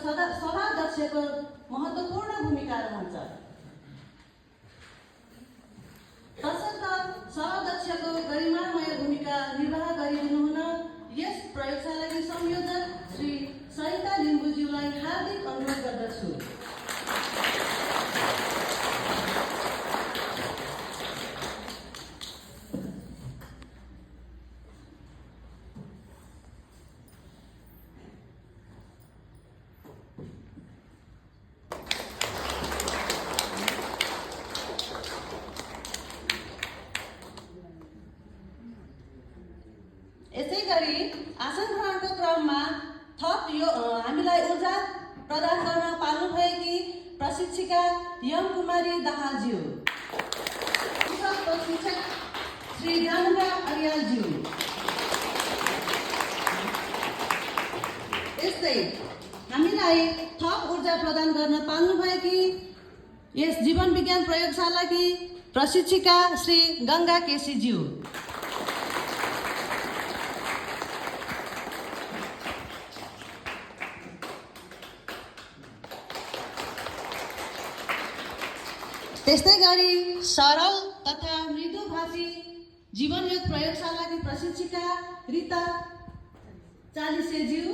सभाध्यक्षको महत्त्वपूर्ण भूमिका रहन्छ। तसर्थ सभाध्यक्षको गरिमामय भूमिका निर्वाह गरिदिनुहुन यस प्रयोगशालाकी संयोजक श्री सरिता लिम्बुज्यूलाई हार्दिक अनुरोध गर्दछु। यसैगरी आसन ग्रहणको क्रममा थप हामीलाई ऊर्जा प्रदान गर्न पाल्नुभएकी प्रशिक्षिका यम कुमारी दाहालज्यू, प्रशिक्षक श्री गंगा अर्यालज्यू, यस्तै हामीलाई थप ऊर्जा प्रदान गर्न पाल्नुभएकी यस जीवन विज्ञान प्रयोगशालाकी प्रशिक्षिका श्री गंगा केसीज्यू, त्यस्तै गरी सरल तथा मृदुभाषी जीवनयोग प्रयोगशालाकी प्रशिक्षिका रीता चालिसेज्यू,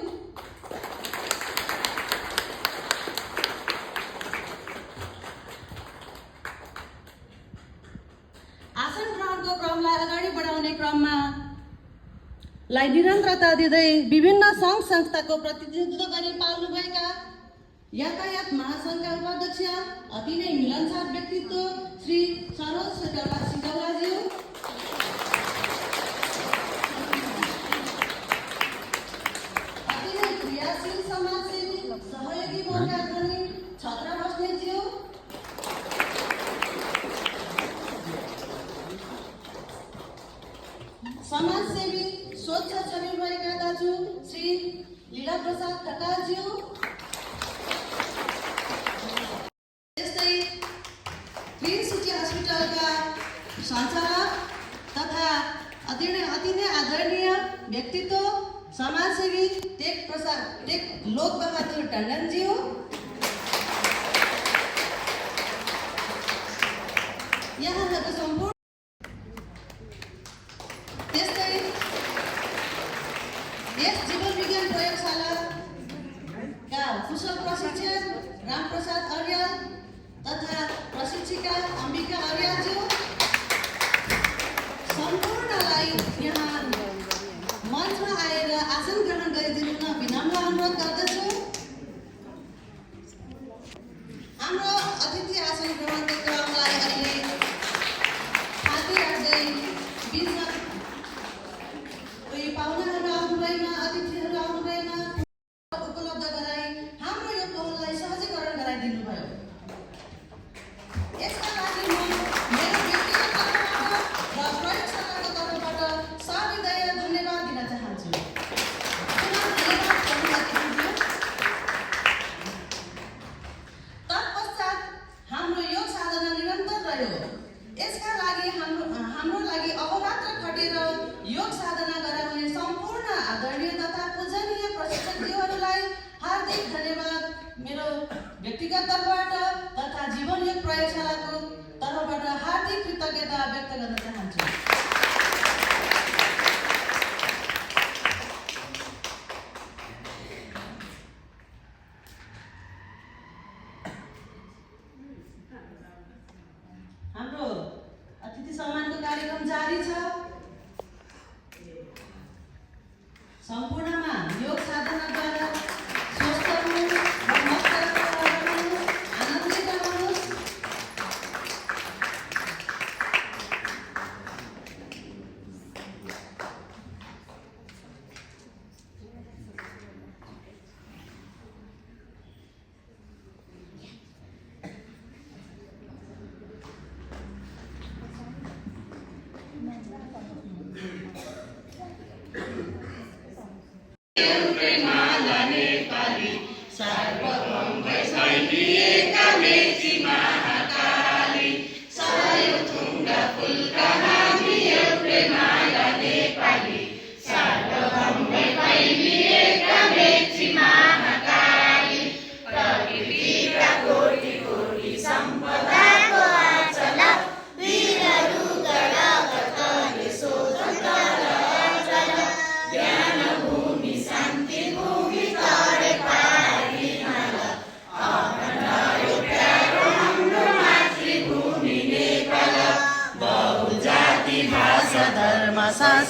आसन ग्रहणको क्रमलाई अगाडि बढाउने क्रममा निरन्तरता दिँदै विभिन्न सङ्घ संस्थाको प्रतिनिधित्व गरी पाल्नुभएका यातायात महासङ्घका उपाध्यक्ष अति नै मिलनसार व्यक्तित्व श्री सरोज सिकौलाज्यू, अति नै क्रियाशील समाजसेवी सहयोगी भूमिका गर्ने छत्र बस्नेज्यू, समाजसेवी स्वच्छ छवि भएका दाजु श्री लीला प्रसाद खकालज्यू, सञ्चालक तथा अति नै आदरणीय व्यक्तित्व समाजसेवी टेक लोक बहादुर टन्डनज्यू, यहाँहरूको सम्पूर्ण त्यस्तै यस जीवन विज्ञान प्रयोगशालाका कुशल प्रशिक्षक रामप्रसाद अर्याल तथा प्रशिक्षिका अम्बिका अर्यालज्यू सम्पूर्णलाई यहाँ मञ्चमा आएर आसन ग्रहण गरिदिनु विनम्र अनुरोध गर्दछु। हाम्रो अतिथि आसन ग्रहणको क्रमलाई अहिले थाती राख्दै बिचमा कोही पाहुनाहरू आउनुभएन, अतिथिहरू आउनुभएन, उपलब्ध गराई हाम्रो यो पहललाई सहजीकरण गराइदिनु भयो। यसका लागि म मेरो व्यक्तिगत तर्फबाट र प्रयोगशालाको तर्फबाट सहृदय धन्यवाद दिन चाहन्छु। तत्पश्चात हाम्रो योग साधना निरन्तर रह्यो। यसका लागि हाम्रो लागि अहोरात्र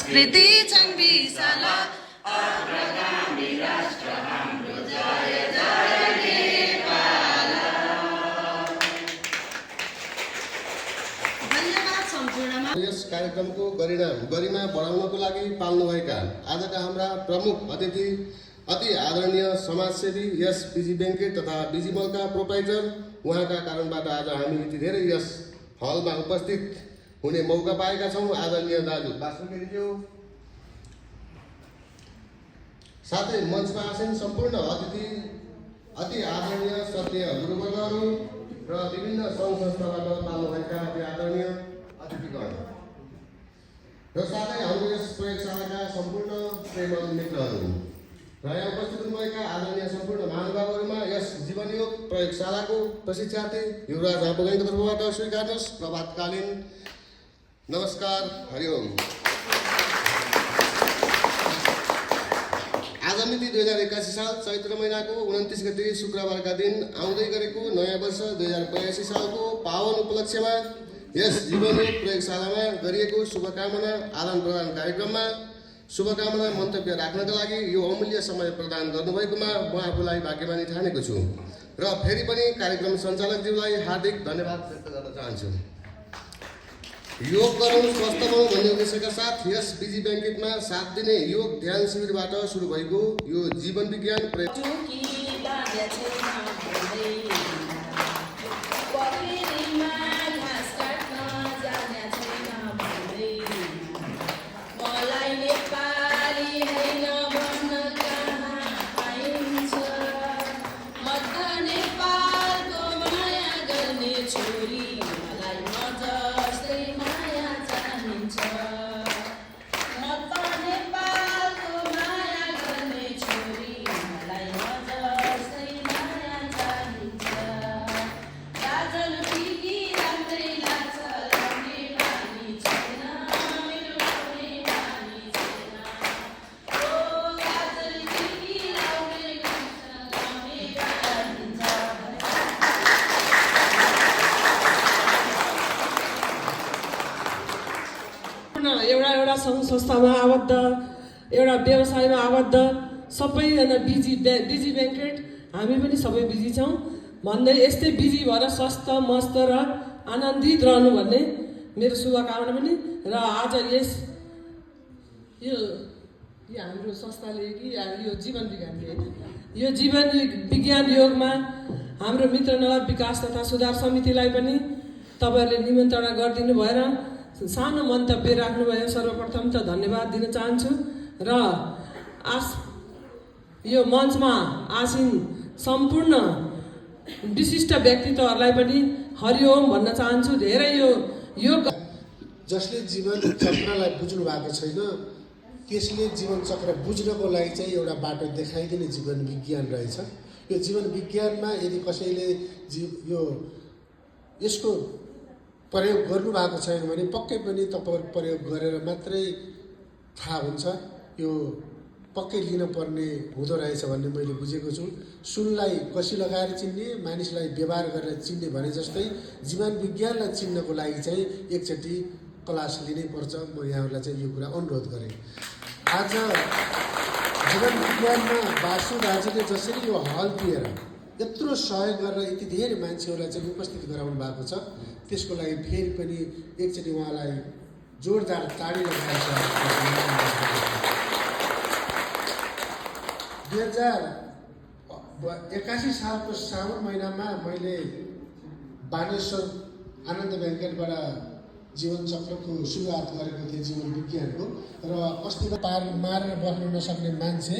संस्कृति छन् विशाल धन्यवाद सम्पूर्णमा यस कार्यक्रमको गरिमा बढाउनको लागि पाल्नुभएका आजका हाम्रा प्रमुख अतिथि अति आदरणीय समाजसेवी यस बिजी ब्याङ्केट तथा बिजी मलका प्रोप्राइटर उहाँका कारणबाट आज हामी यति धेरै यस हलमा उपस्थित हुने मौका पाएका छौँ। आदरणीय दाजु बासुकेज्यू साथै मञ्चमा आसीन सम्पूर्ण अतिथि अति आदरणीय श्रद्धेय गुरुवर्गहरू र विभिन्न सङ्घ संस्थाबाट पाल्नुभएका अति आदरणीय अतिथिगण र साथै हाम्रो यस प्रयोगशालाका सम्पूर्ण प्रेमल मित्रहरू र यहाँ उपस्थित हुनुभएका आदरणीय सम्पूर्ण महानुभावहरूमा यस जीवनयोग प्रयोगशालाको प्रशिक्षार्थी युवराज आपुगाईको तर्फबाट स्वीकार्नुहोस् प्रभातकालीन नमस्कार हरिओम। आज मिति 2081 साल चैत्र महिनाको 29 गते शुक्रबारका दिन आउँदै गरेको नयाँ वर्ष 2082 सालको पावन उपलक्ष्यमा यस जीवनयोग प्रयोगशालामा गरिएको शुभकामना आदान प्रदान कार्यक्रममा शुभकामना मन्तव्य राख्नका लागि यो अमूल्य समय प्रदान गर्नुभएकोमा म आफूलाई भाग्यमानी ठानेको छु र फेरि पनि कार्यक्रम सञ्चालकज्यूलाई हार्दिक धन्यवाद व्यक्त गर्न चाहन्छु। योग गरौँ स्वस्थ बनौँ भन्ने उद्देश्यका साथ यस बिजी ब्याङ्केटमा 7 दिने योग ध्यान शिविरबाट सुरु भएको यो जीवन विज्ञान एउटा सङ्घ संस्थामा आबद्ध एउटा व्यवसायमा आबद्ध सबैजना बिजी ब्याङ्केट हामी पनि सबै बिजी छौँ भन्दै यस्तै बिजी भएर स्वस्थ मस्त र आनन्दित रहनु भन्ने मेरो शुभकामना पनि र आज यो हाम्रो संस्थाले कि यो जीवन विज्ञानले यो जीवन विज्ञान योगमा हाम्रो मित्र नला विकास तथा सुधार समितिलाई पनि तपाईँहरूले निमन्त्रणा गरिदिनु भएर सानो मन्तव्य राख्नुभयो। सर्वप्रथम त धन्यवाद दिन चाहन्छु र यो मञ्चमा आसीन सम्पूर्ण विशिष्ट व्यक्तित्वहरूलाई पनि हरिओम भन्न चाहन्छु। धेरै यो जसले जीवन चक्रलाई बुझ्नु भएको छैन त्यसले जीवन चक्र बुझ्नको लागि चाहिँ एउटा बाटो देखाइदिने जीवन विज्ञान रहेछ। यो जीवन विज्ञानमा यदि कसैले यसको प्रयोग गर्नु भएको छैन भने पक्कै पनि तपाईँहरू प्रयोग गरेर मात्रै थाहा हुन्छ। यो पक्कै लिन पर्ने हुँदो रहेछ भन्ने मैले बुझेको छु। सुनलाई कसी लगाएर चिन्ने मानिसलाई व्यवहार गरेर चिन्ने भने जस्तै जीवन विज्ञानलाई चिन्नको लागि चाहिँ एकचोटि क्लास लिनै पर्छ। म यहाँहरूलाई चाहिँ यो कुरा अनुरोध गरेँ। आज जीवन विज्ञानमा बासु दाजुले जसरी यो हल दिएर यत्रो सहयोग गरेर यति धेरै मान्छेहरूलाई चाहिँ उपस्थित गराउनु भएको छ त्यसको लागि फेरि पनि एकचोटि उहाँलाई जोरदार ताली लगाएर 2081 सालको साउन महिनामा मैले बानेश्वर आनन्द ब्याङ्केटबाट जीवन चक्रको सुरुवात गरेको थिएँ जीवन विज्ञानको र अस्ति पार मारेर बस्न नसक्ने मान्छे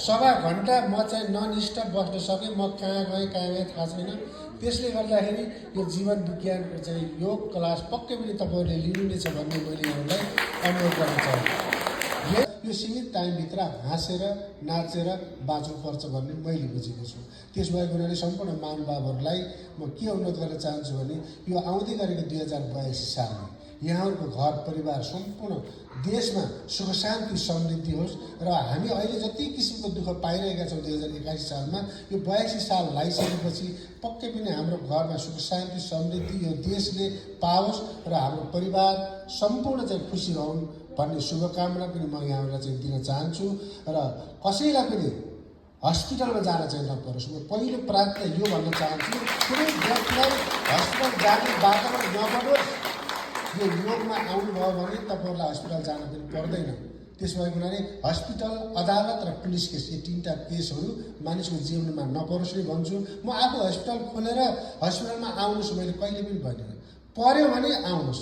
सवा घन्टा म चाहिँ ननिष्ठ बस्न सकेँ। म कहाँ गएँ थाहा छैन। त्यसले गर्दाखेरि यो जीवन विज्ञानको चाहिँ योग क्लास पक्कै पनि तपाईँहरूले लिनु नै छ भन्ने मैले यहाँलाई अनुरोध गर्न चाहन्छु। यो सीमित टाइमभित्र हाँसेर नाचेर बाँच्नुपर्छ भन्ने मैले बुझेको छु। त्यस भएको हुनाले सम्पूर्ण महानुभावहरूलाई म के अनुरोध गर्न चाहन्छु भने यो आउँदै गरेको 2082 सालमा यहाँहरूको घर परिवार सम्पूर्ण देशमा सुख शान्ति समृद्धि होस् र हामी अहिले जति किसिमको दुःख पाइरहेका छौँ 2081 सालमा यो 82 साल लागिसकेपछि पक्कै पनि हाम्रो घरमा सुख शान्ति समृद्धि यो देशले पाओस् र हाम्रो परिवार सम्पूर्ण चाहिँ खुसी रहन् भन्ने शुभकामना पनि म यहाँहरूलाई चाहिँ दिन चाहन्छु र कसैलाई पनि हस्पिटलमा जान चाहिँ नपरोस्। म पहिलो प्रार्थना यो भन्न चाहन्छु, कुनै व्यक्तिलाई हस्पिटल जाने वातावरण नबनोस्। यो योगमा आउनुभयो भने तपाईँहरूलाई हस्पिटल जान पनि पर्दैन। त्यसो भएको हुनाले हस्पिटल, अदालत र पुलिस केस, यो 3टा केसहरू मानिसको जीवनमा नपरोस् नै भन्छु। म आफू हस्पिटल खोलेर हस्पिटलमा आउनुहोस् मैले कहिले पनि भनिनँ। पर्यो भने आउनुहोस्,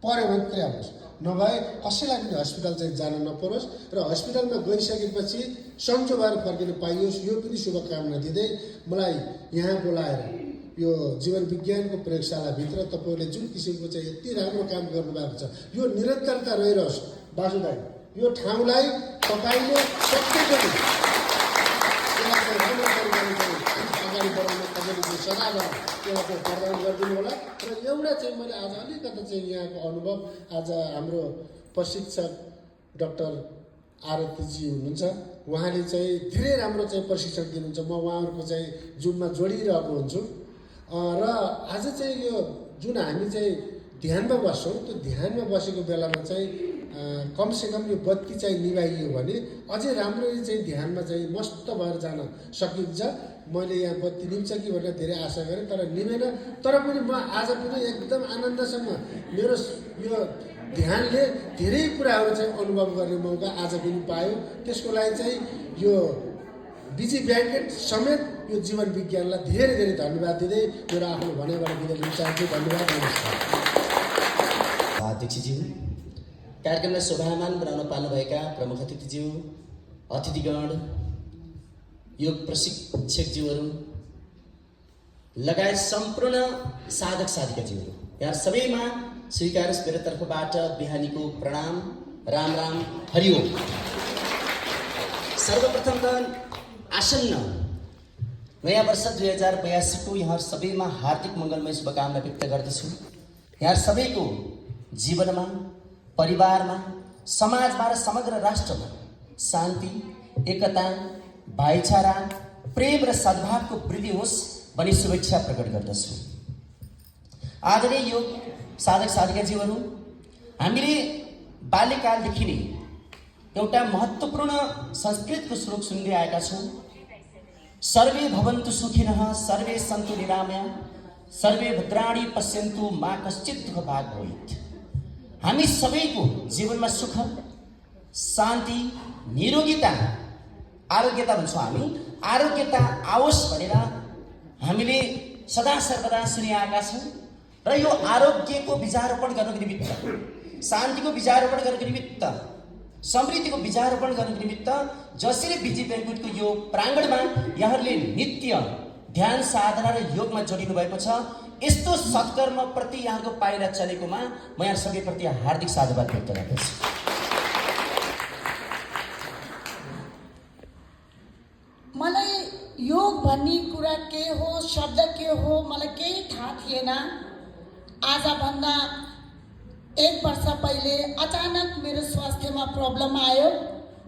पर्यो भने पुरै आउनुहोस्, नभए कसैलाई पनि हस्पिटल चाहिँ जान नपरोस् र हस्पिटलमा गइसकेपछि सन्चो भएर फर्किन पाइयोस्, यो पनि शुभकामना दिँदै मलाई यहाँ बोलाएर यो जीवन विज्ञानको प्रयोगशालाभित्र तपाईँहरूले जुन किसिमको चाहिँ यति राम्रो काम गर्नुभएको छ, यो निरन्तरता रहिरहोस्। बासुभाइ, यो ठाउँलाई तपाईँले सबै पनि यसलाई राम्रो तरिकाले अगाडि बढाउन तपाईँले सदा यसलाई प्रदान गरिदिनु होला। र एउटा चाहिँ मैले आज अलिकति चाहिँ यहाँको अनुभव, आज हाम्रो प्रशिक्षक डाक्टर आरतीजी हुनुहुन्छ, उहाँले चाहिँ धेरै राम्रो चाहिँ प्रशिक्षण दिनुहुन्छ। म उहाँहरूको चाहिँ जुममा जोडिरहेको हुन्छु र आज चाहिँ यो जुन हामी चाहिँ ध्यानमा बस्छौँ, त्यो ध्यानमा बसेको बेलामा चाहिँ कमसेकम यो बत्ती चाहिँ निभाइयो भने अझै राम्ररी चाहिँ ध्यानमा चाहिँ मस्त भएर जान सकिन्छ। मैले यहाँ बत्ती निम्छ कि भनेर धेरै आशा गरेँ, तर निभेन। तर पनि म आज पनि एकदम आनन्दसँग मेरो यो ध्यानले धेरै कुराहरू चाहिँ अनुभव गर्ने मौका आज पनि पायो। त्यसको लागि चाहिँ यो बिजी ब्याङ्केट समेत यो जीवन विज्ञानलाई धेरै धेरै धन्यवाद दिँदै मेरो आफ्नो भनाइबाट बिदा लिन चाहन्छु। धन्यवाद, नमस्कार। अध्यक्षज्यू, कार्यक्रमलाई शोभायमान बनाउन पाल्नुभएका प्रमुख अतिथिज्यू, अतिथिगण, योग प्रशिक्षकज्यूहरू लगायत सम्पूर्ण साधक साधिकाज्यूहरू, यहाँ सबैमा स्वीकारोस् मेरो तर्फबाट बिहानीको प्रणाम, राम राम, हरिओम। सर्वप्रथम त आसन्न नयाँ वर्ष 2082 को यहाँ सबैमा हार्दिक मङ्गलमय शुभकामना व्यक्त गर्दछु। यहाँ सबैको जीवनमा, परिवारमा, समाजमा र समग्र राष्ट्रमा शान्ति, एकता, भाइचारा, प्रेम र सद्भावको वृद्धि होस् भनी शुभेच्छा प्रकट गर्दछु। आदरणीय योग साधक साधिकाज्यूहरू, हामीले बाल्यकालदेखि नै एउटा महत्त्वपूर्ण संस्कृतको श्लोक सुन्दै आएका छौँ। सर्वे भवन्तु सुखिनः, सर्वे सन्तु निरामया, सर्वे भद्राणि पश्यन्तु, मा कश्चित् दुःख भाग भवेत्। हामी सबैको जीवनमा सुख, शान्ति, निरोगिता, आरोग्यता भन्छौँ हामी, आरोग्यता आओस् भनेर हामीले सदा सर्वदा सुनिआएका छौँ। र यो आरोग्यको बीजारोपण गर्नको निमित्त, शान्तिको बीजारोपण गर्नको निमित्त, समृद्धिको बीजारोपण गर्नको निमित्त जसरी बिजी ब्याङ्केटको यो प्राङ्गणमा यहाँहरूले नित्य ध्यान, साधना र योगमा जोडिनु भएको छ, यस्तो सत्कर्म प्रति यहाँको पाइला चलेकोमा म यहाँ सबैप्रति हार्दिक साधुवाद व्यक्त गर्दछु। मलाई योग भन्ने कुरा के हो, शब्द के हो, मलाई केही थाहा थिएन। आजभन्दा 1 वर्ष पहिले अचानक मेरो स्वास्थ्यमा प्रब्लम आयो।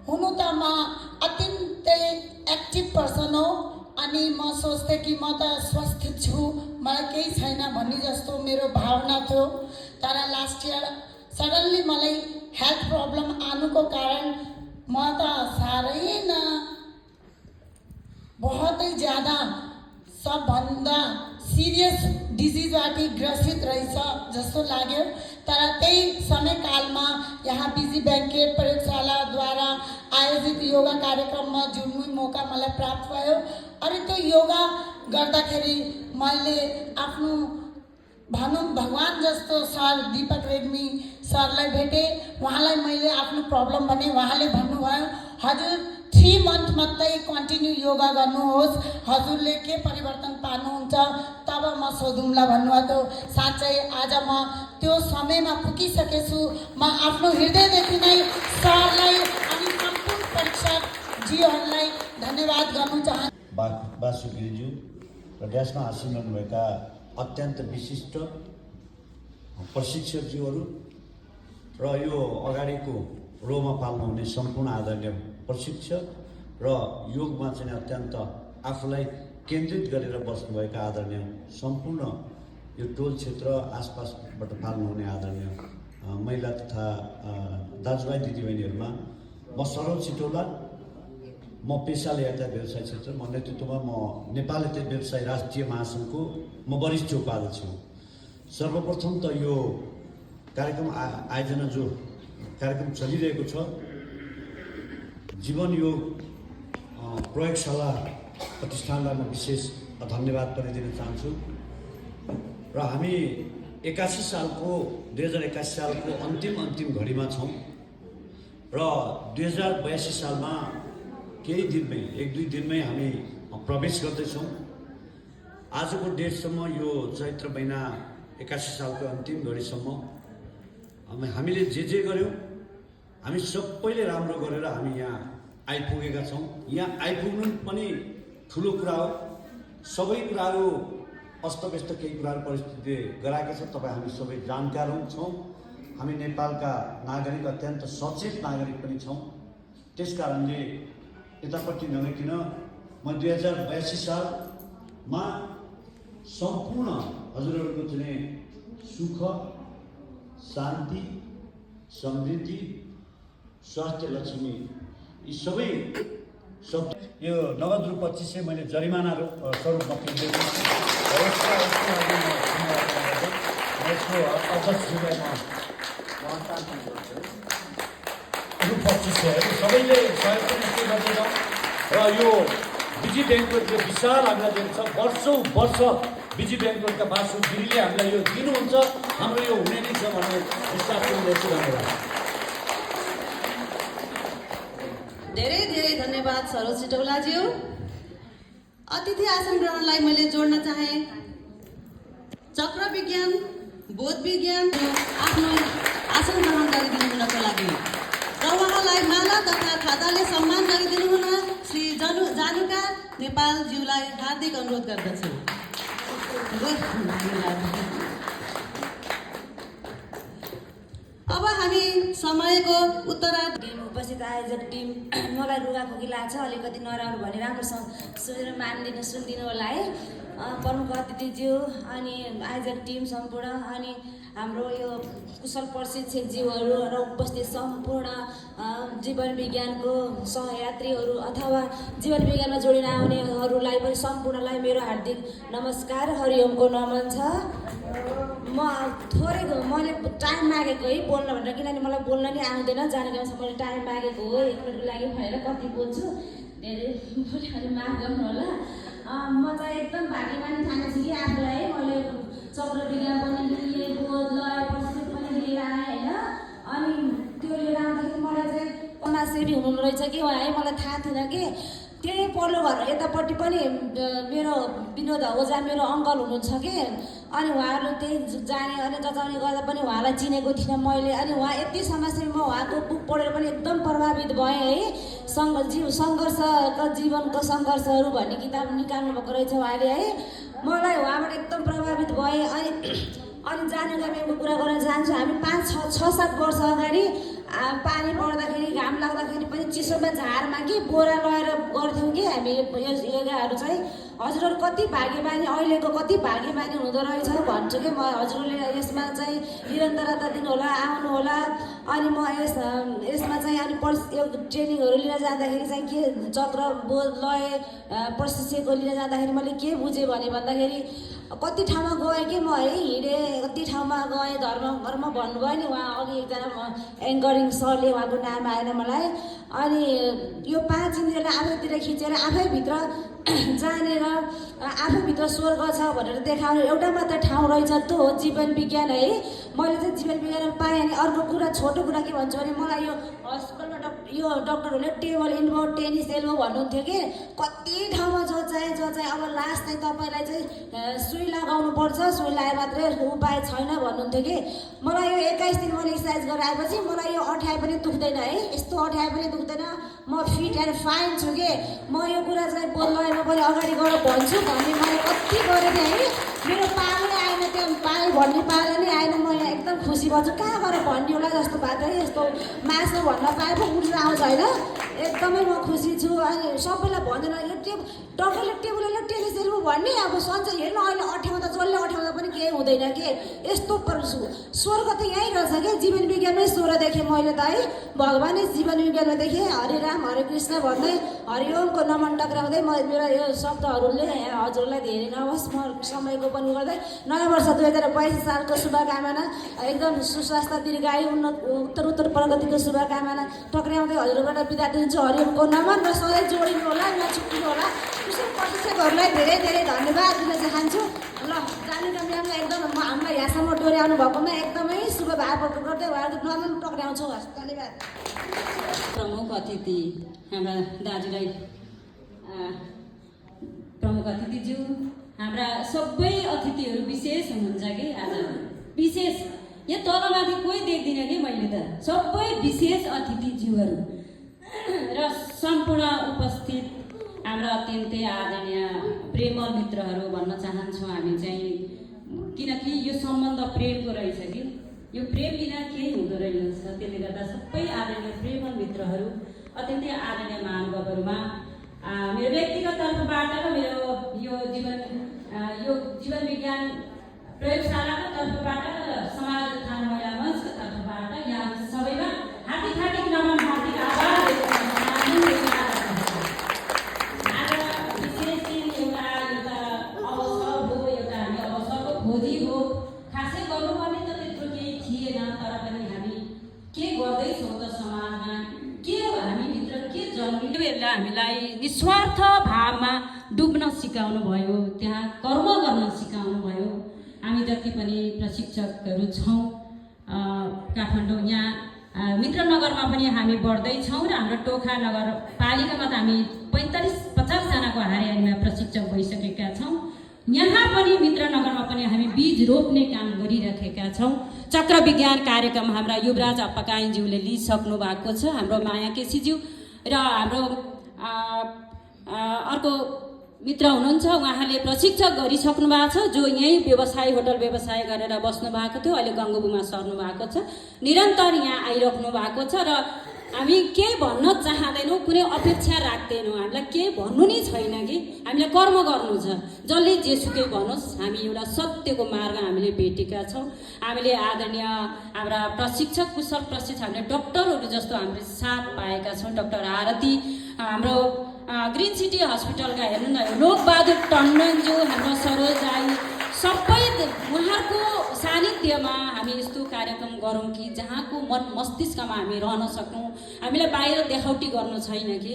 हुनु त म अत्यन्तै एक्टिभ पर्सन हो, अनि म सोच्थेँ कि म त स्वस्थ छु, मलाई केही छैन भन्ने जस्तो मेरो भावना थियो। तर लास्ट इयर सडनली मलाई हेल्थ प्रब्लम आनुको कारण म त साह्रै न बहुतै ज्यादा सबभन्दा सिरियस डिजिजबाट ग्रसित रहेछ जस्तो लाग्यो। तर त्यही समयकालमा यहाँ बिजी ब्याङ्केट प्रयोगशालाद्वारा आयोजित योगा कार्यक्रममा जोड्ने मौका मलाई प्राप्त भयो। अनि त्यो योगा गर्दाखेरि मैले आफ्नो भनौँ भगवान जस्तो सर दीपक रेग्मी सरलाई भेटेँ। उहाँलाई मैले आफ्नो प्रब्लम भने उहाँले भन्नुभयो, हजुर 3 मन्थ मात्रै कन्टिन्यू योगा गर्नुहोस्, हजुरले के परिवर्तन पार्नुहुन्छ तब म सोधौँला भन्नुभएको। साँच्चै आज म त्यो समयमा पुगिसकेछु। म आफ्नो हृदयदेखि नै सरलाई अनि सम्पूर्ण परीक्षकजीहरूलाई धन्यवाद गर्नु चाहन्छु। बासुगिरीज्यू र देशमा आसीन हुनुभएका अत्यन्त विशिष्ट प्रशिक्षकज्यूहरू र यो अगाडिको रोमा पाल्नुहुने सम्पूर्ण आदरणीय प्रशिक्षक र योगमा चाहिँ अत्यन्त आफूलाई केन्द्रित गरेर बस्नुभएका आदरणीय सम्पूर्ण यो टोल क्षेत्र आसपासबाट पाल्नुहुने आदरणीय महिला तथा दाजुभाइ दिदीबहिनीहरूमा म सरोज सिटौला, म पेसाले यातायात व्यवसाय क्षेत्र, म नेतृत्वमा म नेपाल यातायात व्यवसाय राष्ट्रिय महासङ्घको म वरिष्ठ उपाध्यक्ष हुँ। सर्वप्रथम त यो कार्यक्रम आयोजना जो कार्यक्रम चलिरहेको छ, जीवन योग प्रयोगशाला प्रतिष्ठानलाई म विशेष धन्यवाद पनि दिन चाहन्छु। र हामी 2081 सालको अन्तिम घडीमा छौँ र 2082 सालमा केही दिनमै 1-2 दिनमै हामी प्रवेश गर्दैछौँ। आजको डेटसम्म यो चैत्र महिना 81 सालको अन्तिम घडीसम्म हामीले जे गर्यौँ हामी सबैले राम्रो गरेर हामी यहाँ आइपुगेका छौँ। यहाँ आइपुग्नु पनि ठुलो कुरा हो। सबै कुराहरू अस्तव्यस्त केही कुराहरू परिस्थितिले गराएका छ। तपाईँ हामी सबै जानकार छौँ। हामी नेपालका नागरिक, अत्यन्त सचेत नागरिक पनि छौँ। त्यस कारणले यतापट्टि नगइकन म 2082 सालमा सम्पूर्ण हजुरहरूको चाहिँ सुख, शान्ति, समृद्धि, स्वास्थ्य लक्ष्मी यी सबै यो नगद रु 2500 मैले जरिमाना स्वरूपमा तिर्दैछु। यसको अध्यक्षज्यूलाई म रु 2500 सबैले सहयोग पनि के गर्दैछौँ। र यो बिजी ब्याङ्कको विशाल हामीलाई दिएको छ। वर्षौँ वर्ष बिजी ब्याङ्कका बासु गिरीले हामीलाई यो दिनुहुन्छ। हाम्रो यो हुने नै छ भन्ने विश्वास गर्दैछु। धन्यवाद। धेरै धेरै धन्यवाद सरोज सिटौलाज्यू। अतिथि आसन ग्रहणलाई मैले जोड्न चाहे। चक्र विज्ञान, बोध विज्ञान आफ्नो आसन ग्रहण गरिदिनु हुनको लागि र उहाँलाई माला तथा खाताले सम्मान गरिदिनु हुन श्री जानुका नेपालज्यूलाई हार्दिक अनुरोध गर्दछु। अब हामी समयको उत्तरार्ध टिम उपस्थित आयोजक टिम, मलाई रुगाखोकी लाग्छ, अलिकति नराम्रो भने राम्रोसँग सुनेर मानिदिनु सुनिदिनु होला है। प्रमुख अतिथिज्यू अनि आयोजक टिम सम्पूर्ण अनि हाम्रो यो कुशल प्रशिक्षकज्यूहरू र उपस्थित सम्पूर्ण जीवन विज्ञानको सहयात्रीहरू अथवा जीवन विज्ञानमा जोडिन आउनेहरूलाई पनि सम्पूर्णलाई मेरो हार्दिक नमस्कार, हरिओमको नमन छ। म थोरै मैले टाइम मागेको है बोल्न भनेर, किनभने मलाई बोल्न नि आउँदैन। जानेको मैले टाइम मागेको हो, 1 मिनटको लागि भनेर कति बोल्छु, धेरै बोल्यो माफ गर्नु होला। म चाहिँ एकदम भाग्यमानी ठानेछु कि आफूलाई है। मैले चक्र विज्ञान पनि लिएँ, बोध लय प्रशिक्षण पनि लिएर आएँ होइन। अनि त्यो लिएर आउँदाखेरि मलाई चाहिँ समाजसेवी हुनु रहेछ कि है, मलाई थाहा थिएन कि। त्यही पल्लो घर यतापट्टि पनि मेरो विनोद ओझा मेरो अङ्कल हुनुहुन्छ कि। अनि उहाँहरू त्यही जाने अनि जचाउने गर्दा पनि उहाँलाई चिनेको थिइनँ मैले। अनि उहाँ यति समाजसेवी, म उहाँको बुक पढेर पनि एकदम प्रभावित भएँ है। सङ्घर्षका जीवनको सङ्घर्षहरू भन्ने किताब निकाल्नु भएको रहेछ उहाँले है। मलाई उहाँबाट एकदम प्रभावित भएँ। अनि जानुका मेमको कुरा गर्न चाहन्छु। हामी 5-6-7 वर्ष अगाडि पानी पर्दाखेरि घाम लाग्दाखेरि पनि चिसोमा झारमा कि बोरा लगाएर गर्थ्यौँ कि हामी योगाहरू चाहिँ। हजुरहरू कति भाग्यमानी, अहिलेको कति भाग्यमानी हुँदो रहेछ भन्छु कि म। हजुरहरूले यसमा चाहिँ निरन्तरता दिनु होला, आउनु होला। अनि म यसमा चाहिँ अनि यो ट्रेनिङहरू लिन जाँदाखेरि चाहिँ के चक्र बोध लय प्रशिक्षकको लिन जाँदाखेरि मैले के बुझेँ भन्दाखेरि कति ठाउँमा गएँ कि म है, हिँडेँ कति ठाउँमा गएँ। धर्म भन्नुभयो नि उहाँ अघि एकजना एङ्करिङ सरले, उहाँको नाम आएन मलाई। अनि यो 5 इन्द्रियलाई आफैतिर खिचेर आफैभित्र जानेर आफैभित्र स्वर्ग छ भनेर देखाउने एउटा मात्र ठाउँ रहेछ, त्यो हो जीवन विज्ञान है। मैले चाहिँ जीवन विज्ञानमा पाएँ। अनि अर्को कुरा, छोटो कुरा के भन्छु भने मलाई यो हस्पिटलमा यो डक्टरहरूले टेबल इन्भो टेनिस एल्बो भन्नुहुन्थ्यो कि। कति ठाउँमा जो चाहिँ अब लास्ट चाहिँ तपाईँलाई चाहिँ सुई लगाउनु पर्छ, सुई लगाए मात्रै उपाय छैन भन्नुहुन्थ्यो कि। मलाई यो 21 दिन मैले एक्सर्साइज गरेर आएपछि मलाई यो अठ्याए पनि दुख्दैन है, यस्तो अठ्याए पनि दुख्दैन। म फिट एन्ड फाइन छु कि। म यो कुरा चाहिँ बोल्दैमा पनि अगाडि गएर भन्छु भन्ने मैले कति गरेँ है। मेरो पालो नै आएन, त्यो पालो भन्ने पालो नै आएन। म यहाँ एकदम खुसी भन्छु, कहाँ गएर भन्ने होला जस्तो भएको थियो। यस्तो मासु भन्न पाए पो उठ्न आउँछ होइन। एकदमै म खुसी छु। अनि सबैलाई भन्दैन यो डक्टरले टेबल टेनिस एल्बो भन्ने, अब सन्चै हेर्नु अहिले अठ्याउमा त कसले अठाउँदा पनि केही हुँदैन के यस्तो स्वर्ग त यहीँ रहेछ क्या जीवन विज्ञानमै स्वर देखेँ मैले त है भगवानै जीवन विज्ञानमा देखेँ हरे राम हरे कृष्ण भन्दै हरिओमको नमन टक्राउँदै मेरो यो शब्दहरूले हजुरलाई धेरै नहोस् म समयको पनि गर्दै नयाँ वर्ष 2022 सालको शुभकामना एकदम सुस्वास्थ्य दीर्घायु उत्तर प्रगतिको शुभकामना टक्राउँदै हजुरबाट बिदा दिन्छु हरिओमको नमन र सधैँ जोडिनु होला नछुट्टिनु होला कृषक प्रशिक्षकहरूलाई धेरै धेरै धन्यवाद दिन चाहन्छु ल जानुका म्यामलाई एकदम हामीलाई यहाँसम्म डोर्याउनु भएकोमा एकदमै शुभ भाव व्यक्त गर्दै उहाँहरूको नमन टक्राउँछु हस् धन्यवाद प्रमुख अतिथि हाम्रा दाजुलाई प्रमुख अतिथिज्यू हाम्रा सबै अतिथिहरू विशेष हुनुहुन्छ कि आज विशेष यहाँ तलमाथि कोही देख्दिनँ नि मैले त सबै विशेष अतिथिज्यूहरू र सम्पूर्ण उपस्थित हाम्रा अत्यन्तै आदरणीय प्रेमल मित्रहरू भन्न चाहन्छौँ हामी चाहिँ किनकि यो सम्बन्ध प्रेमको रहेछ कि यो प्रेम बिना केही हुँदो रहेछ त्यसले गर्दा सबै आदरणीय प्रेमल मित्रहरू अत्यन्तै आदरणीय महानुभावहरूमा मेरो व्यक्तिगत तर्फबाट र मेरो यो जीवन विज्ञान प्रयोगशालाको तर्फबाट र समाज उत्थान महिला मञ्चको तर्फबाट यहाँ सबैमा हार्दिक नमन हार्दिक आभार आज विशेष दिन एउटा अवसर हो एउटा हामी अवसरको खोजी हो खासै गर्नुपर्ने त त्यत्रो केही थिएन तर पनि हामी के गर्दैछौँ त समाजमा के हामीभित्र के जन्मियो यसलाई हामीलाई निस्वार्थ भावमा डुब्न सिकाउनु भयो त्यहाँ कर्म गर्न सिकाउनु भयो हामी जति पनि प्रशिक्षकहरू छौँ काठमाडौँ यहाँ मित्रनगरमा पनि हामी बढ्दैछौँ र हाम्रो टोखा नगरपालिकामा त हामी 45-50 जनाको हारिहारीमा प्रशिक्षक भइसकेका छौँ यहाँ पनि मित्रनगरमा पनि हामी बीज रोप्ने काम गरिरहेका छौँ चक्र विज्ञान कार्यक्रम हाम्रा युवराज अप्पाकाइज्यूले लिइसक्नु भएको छ हाम्रो माया केसीज्यू र हाम्रो अर्को मित्र हुनुहुन्छ उहाँले प्रशिक्षक गरिसक्नु भएको छ जो यहीँ व्यवसाय होटल व्यवसाय गरेर बस्नु भएको थियो अहिले गङ्गोबुमा सर्नु भएको छ निरन्तर यहाँ आइराख्नु भएको छ र हामी केही भन्न चाहँदैनौँ कुनै अपेक्षा राख्दैनौँ हामीलाई केही भन्नु नै छैन कि हामीलाई कर्म गर्नु छ जसले जेसुकै भनोस् हामी एउटा सत्यको मार्ग हामीले भेटेका छौँ हामीले आदरणीय हाम्रा प्रशिक्षक कुशल प्रशिक्षक हामीले डक्टरहरू जस्तो हामीले साथ पाएका छौँ डाक्टर आरती हाम्रो ग्रिन सिटी हस्पिटलका हेर्नु न लोकबहादुर टन्डनज्यू हाम्रो सरोज राई सबै उहाँहरूको सानिध्यमा हामी यस्तो कार्यक्रम गरौँ कि जहाँको मन मस्तिष्कमा हामी रहन सकौँ हामीलाई बाहिर देखाउटी गर्नु छैन कि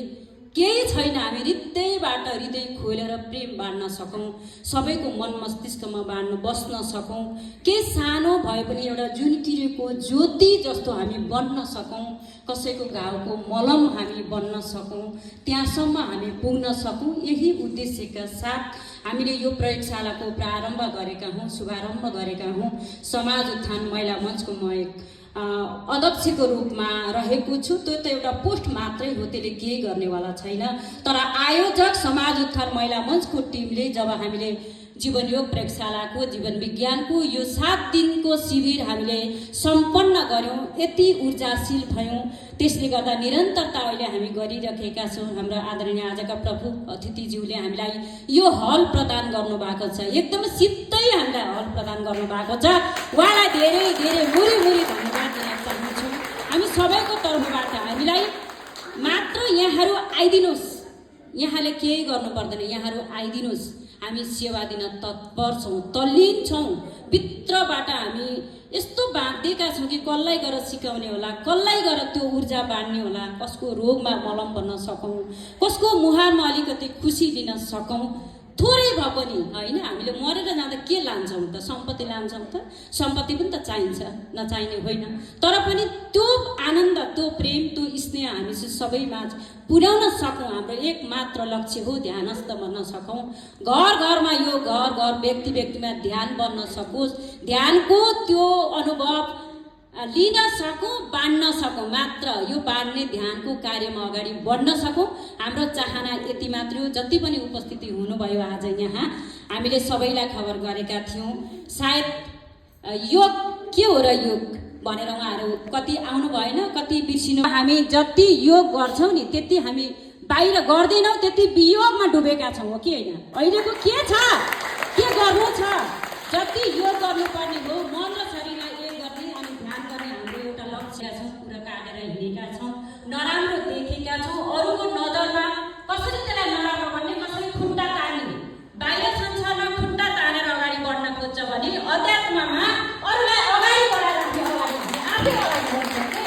केही छैन हामी हृदयबाट हृदय खोलेर प्रेम बाँड्न सकौँ सबैको मन मस्तिष्कमा बाँड्नु बस्न सकौँ के सानो भए पनि एउटा जुनकिरीको ज्योति जस्तो हामी बन्न सकौँ कसैको घाउको मलम हामी बन्न सकौँ त्यहाँसम्म हामी पुग्न सकौँ यही उद्देश्यका साथ हामीले यो प्रयोगशालाको प्रारम्भ गरेका हौँ शुभारम्भ गरेका हौँ समाज उत्थान महिला मञ्चको म एक अध्यक्षको रूपमा रहेको छु त्यो त एउटा पोस्ट मात्रै हो त्यसले केही गर्नेवाला छैन तर आयोजक समाज उत्थान महिला मञ्चको टिमले जब हामीले जीवन योग प्रयोगशालाको जीवन विज्ञानको यो 7 दिनको शिविर हामीले सम्पन्न गर्यौँ यति ऊर्जाशील भयौँ त्यसले गर्दा निरन्तरता अहिले हामी गरिरहेका छौँ हाम्रो आदरणीय आजका प्रमुख अतिथिज्यूले हामीलाई यो हल प्रदान गर्नुभएको छ एकदम सिधै हामीलाई हल प्रदान गर्नुभएको छ उहाँलाई धेरै धेरै मुरी धन्यवाद दिन चाहन्छौँ हामी सबैको तर्फबाट हामीलाई मात्र यहाँहरू आइदिनुहोस् यहाँले केही गर्नु पर्दैन यहाँहरू आइदिनुहोस् हामी सेवा दिन तत्पर छौँ तल्लीन छौँ भित्रबाट हामी यस्तो बाँधिएका छौँ कि कसलाई गएर सिकाउने होला कसलाई गएर त्यो ऊर्जा बाँड्ने होला कसको रोगमा मलम बन्न सकौँ कसको मुहारमा अलिकति खुसी दिन सकौँ थोरै भए पनि होइन हामीले मरेर जाँदा के लान्छौँ त सम्पत्ति लान्छौँ त सम्पत्ति पनि त चाहिन्छ नचाहिने होइन तर पनि त्यो आनन्द त्यो प्रेम त्यो स्नेह हामी सबैमा पुर्याउन सकौँ हाम्रो एक मात्र लक्ष्य हो ध्यानस्थ बन्न सकौँ घर घरमा यो घर व्यक्तिमा ध्यान बन्न सकोस् ध्यानको त्यो अनुभव लिन सकौँ बाँड्न सकौँ मात्र यो बाँड्ने ध्यानको कार्यमा अगाडि बढ्न सकौँ हाम्रो चाहना यति मात्र हो जति पनि उपस्थिति हुनुभयो आज यहाँ हामीले सबैलाई खबर गरेका थियौँ सायद योग के हो र योग भनेर उहाँहरू कति आउनु भएन कति बिर्सिनु हामी जति योग गर्छौँ नि त्यति हामी बाहिर गर्दैनौँ त्यति वियोगमा डुबेका छौँ हो कि होइन अहिलेको के छ के गर्नु छ जति योग गर्नुपर्ने हो मन र शरीरलाई एक गर्ने अनि ध्यान गर्ने हाम्रो एउटा लक्ष्य छ। कुरा काटेर हिँडेका छौँ, नराम्रो देखेका छौँ, अरूको नजरमा कसरी त्यसलाई नराम्रो भन्ने, कसरी खुट्टा तान्ने, बाहिर संसारमा खुट्टा तानेर अगाडि बढ्न खोज्छ भने अध्यात्ममा अरूलाई अगाडि बढाएर हामी आफै अगाडि बढ्छौँ।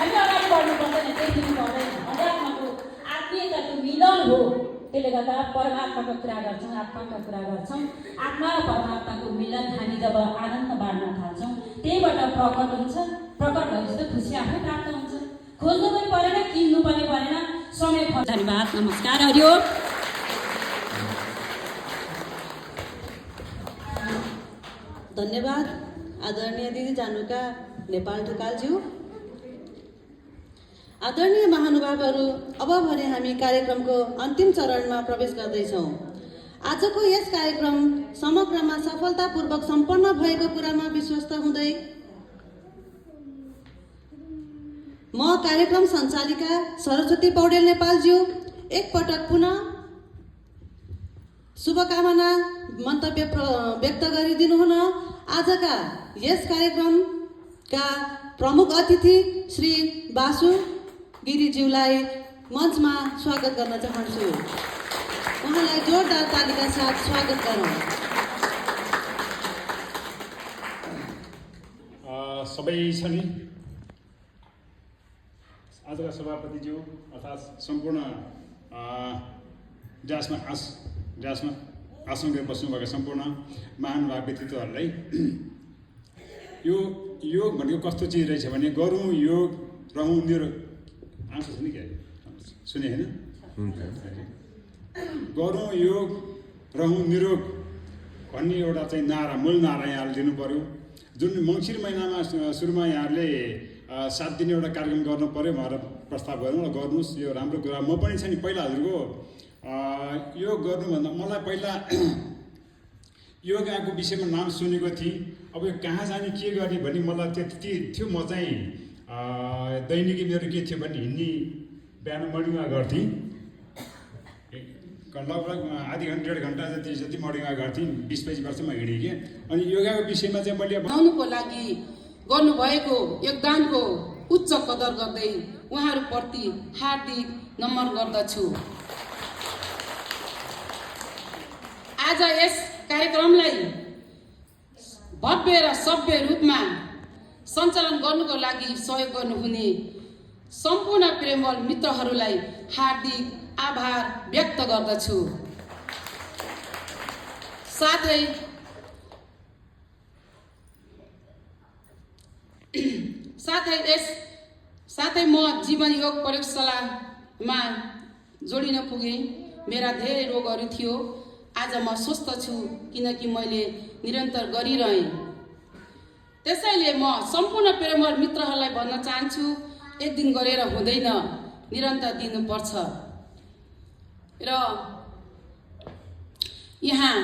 हामी अगाडि बढ्नु पर्दैन, देखिनु पर्दैन। अध्यात्मको आत्मीयताको मिलन हो। त्यसले गर्दा परमात्माको कुरा गर्छौँ, आत्माको कुरा गर्छौँ। आत्मा र परमात्माको मिलन हामी जब आनन्द बाँड्न थाल्छौँ त्यहीबाट प्रकट हुन्छ। प्रकट भएपछि त खुसी आफै प्राप्त हुन्छ। खोज्नु पनि परेन, किन्नु पनि परेन, समय खर्च। धन्यवाद, नमस्कार, हरिओम। धन्यवाद आदरणीय दिदी जानुका नेपाल ढकालज्यू। आदरणीय महानुभावहरू, अब भने हामी कार्यक्रमको अन्तिम चरणमा प्रवेश गर्दैछौँ। आजको यस कार्यक्रम समग्रमा सफलतापूर्वक सम्पन्न भएको कुरामा विश्वस्त हुँदै म कार्यक्रम सञ्चालिका सरस्वती पौडेल नेपालज्यू एकपटक पुनः शुभकामना मन्तव्य व्यक्त गरिदिनुहुन आजका यस कार्यक्रमका प्रमुख अतिथि श्री बासु गिरिज्यूलाई मञ्चमा स्वागत गर्न चाहन्छु। उहाँलाई जोरदार तालीका साथ स्वागत गरौँ। सबै छ नि आजका सभापतिज्यू अर्थात् सम्पूर्ण ड्यासमा आसन गरेर बस्नुभएका सम्पूर्ण महानुभाव व्यक्तित्वहरूलाई यो योग भनेको कस्तो चिज रहेछ भने गरौँ योग रहौँ निरोग। आउँछ नि क्या सुने होइन? गरौँ योग रहौँ निरोग भन्ने एउटा चाहिँ नारा, मूल नारा यहाँले दिनु पऱ्यो। जुन मङ्सिर महिनामा सुरुमा यहाँहरूले 7 दिन एउटा कार्यक्रम गर्नु पऱ्यो भनेर प्रस्ताव गरौँ र गर्नुहोस्। यो राम्रो कुरा। म पनि छ नि पहिला हजुरको योग गर्नुभन्दा मलाई पहिला योगाको विषयमा नाम सुनेको थिएँ। अब यो कहाँ जाने के गर्ने भन्ने मलाई त्यति थियो। म चाहिँ दैनिकी मेरो के थियो भने हिँड्ने बिहान मर्निङ वाक गर्थेँ। लगभग आधी घन्टा 1.5 घन्टा जति मर्निङ वाक गर्थेँ। 20-25 वर्षमा हिँडेँ कि। अनि योगाको विषयमा चाहिँ मैले बनाउनुको लागि गर्नुभएको योगदानको उच्च कदर गर्दै उहाँहरूप्रति हार्दिक नमन गर्दछु। आज यस कार्यक्रमलाई भव्य र सभ्य रूपमा सञ्चालन गर्नुको लागि सहयोग गर्नुहुने सम्पूर्ण प्रेमल मित्रहरूलाई हार्दिक आभार व्यक्त गर्दछु। साथै म जीवन योग प्रयोगशालामा जोडिन पुगेँ। मेरा धेरै रोगहरू थियो। आज म स्वस्थ छु किनकि मैले निरन्तर गरिरहेँ। त्यसैले म सम्पूर्ण प्रेमल मित्रहरूलाई भन्न चाहन्छु, एक दिन गरेर हुँदैन, निरन्तर दिनुपर्छ। र यहाँ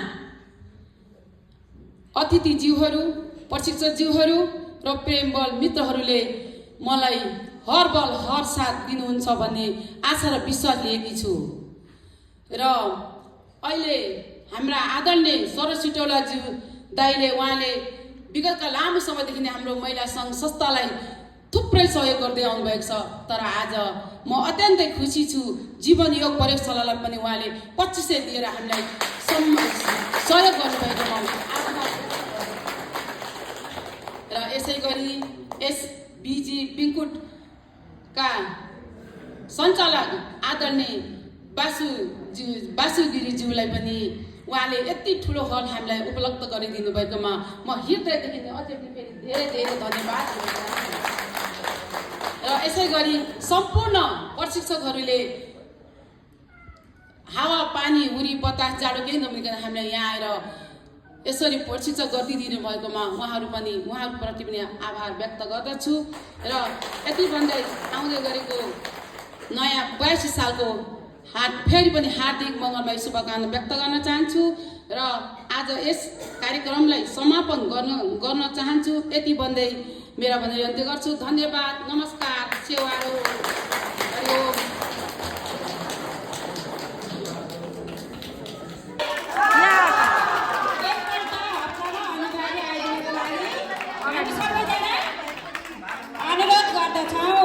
अतिथिज्यूहरू, प्रशिक्षकज्यूहरू र प्रेमबल मित्रहरूले मलाई हर बल हर साथ दिनुहुन्छ भन्ने आशा र विश्वास लिएकी छु। र अहिले हाम्रा आदरणीय सरस्वती टोलाज्यू दाइले उहाँले विगतका लामो समयदेखि नै हाम्रो महिला सङ्घ संस्थालाई थुप्रै सहयोग गर्दै आउनुभएको छ। तर आज म अत्यन्तै खुसी छु, जीवन योग प्रयोगशालालाई पनि उहाँले 2500 दिएर हामीलाई सहयोग गर्नुभएकोमा र यसै गरी यस बिजी बिङ्कुटका सञ्चालक आदरणीय बासु गिरिज्यूलाई पनि उहाँले यति ठुलो हल हामीलाई उपलब्ध गरिदिनु भएकोमा म हृदयदेखि अझै फेरि धेरै धेरै धन्यवाद। र यसै गरी सम्पूर्ण प्रशिक्षकहरूले हावा पानी हुरी बतास जाडो केही नमिकन हामीलाई यहाँ आएर यसरी प्रशिक्षण गरिदिनु भएकोमा उहाँहरूप्रति पनि आभार व्यक्त गर्दछु। र यति भन्दै आउँदै गरेको नयाँ 82 सालको फेरि पनि हार्दिक मङ्गलमय शुभकामना व्यक्त गर्न चाहन्छु र आज यस कार्यक्रमलाई समापन गर्न चाहन्छु। यति भन्दै मेरा भनाइ अन्त्य गर्छु। धन्यवाद, नमस्कार, सेवारो, हरिओम। गर्दछौँ।